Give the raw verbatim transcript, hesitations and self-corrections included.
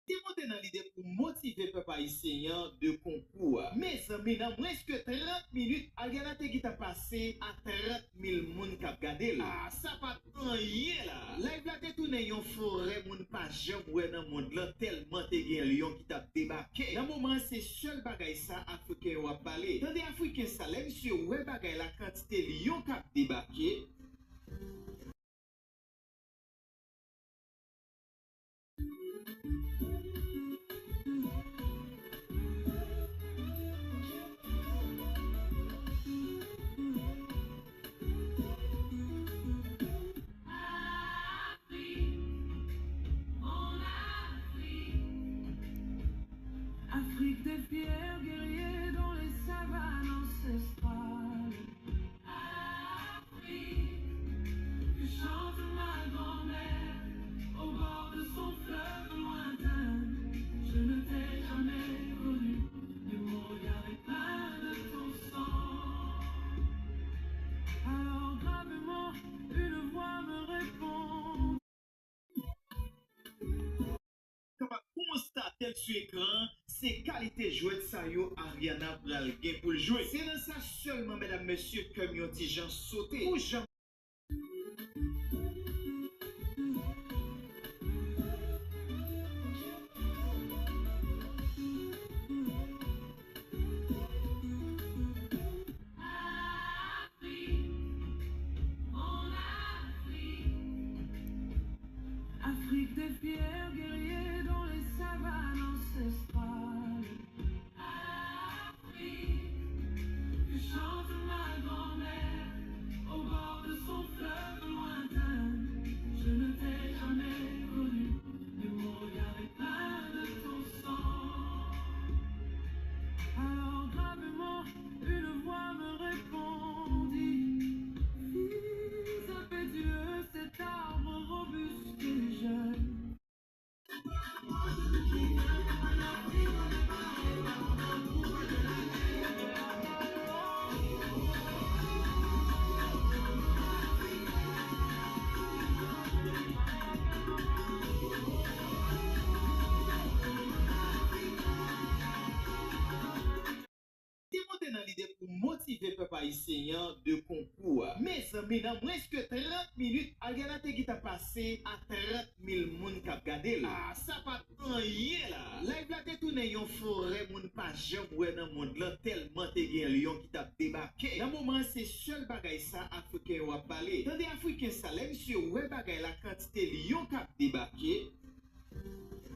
Te monte nan lide pou motive pèp ayisyen an de konkou a. Mezanmi, nan mwens ke trant minit, Ariana te gentan pase a trant mil moun k ap gade l. Ah, sa pa t anyen la. Live la te tounen yon forè moun pa janm wè nan mond lan, tèlman te gen lyon ki t ap debake. Nan moman an, se sèl bagay sa Afriken yo ap pale. Tande Afriken sa, lè misye wè bagay la, kantite lyon k ap debake. Afrique, mon Afrique. Afrique des fiers guerriers dans les savanes ancestrales. Afrique, que chante ma grand-mère au bord de son fleuve lointain. Je ne t'ai jamais connu, mais mon regard est plein de ton sang. Alors gravement, une voix me répond. Kapab konstate l sou ekran an, se kalite jwèt sa yo Ariana pral gen pou l jwe. Se nan sa sèlman, medam, mesye, kè m yon ti jan sote. Pou jan Afrique, mon Afrique. Afrique des fiers guerriers dans les savanes ancestrales. Afrique, que chante ma grand-mère au bord de son fleuve lointain. Je ne t'ai jamais connu, mais mon regard est plein de ton sang. Alors gravement, une voix me répondit, fils impétueux, cet arbre robuste et jeune. Te monte nan lide pou motive pèp ayisyen an de konkou a. Mezanmi, nan mwens ke trant minit, Ariana te gentan pase a trant mil moun k ap gade l. Ah, sa pa t anyen la. Live la te tounen yon forè moun pa janm wè nan mond lan, tèlman te gen lyon ki t ap debake. Nan moman an, se sèl bagay sa Afriken yo ap pale. Tande Afriken sa, lè misye wè bagay la, kantite lyon k ap debake.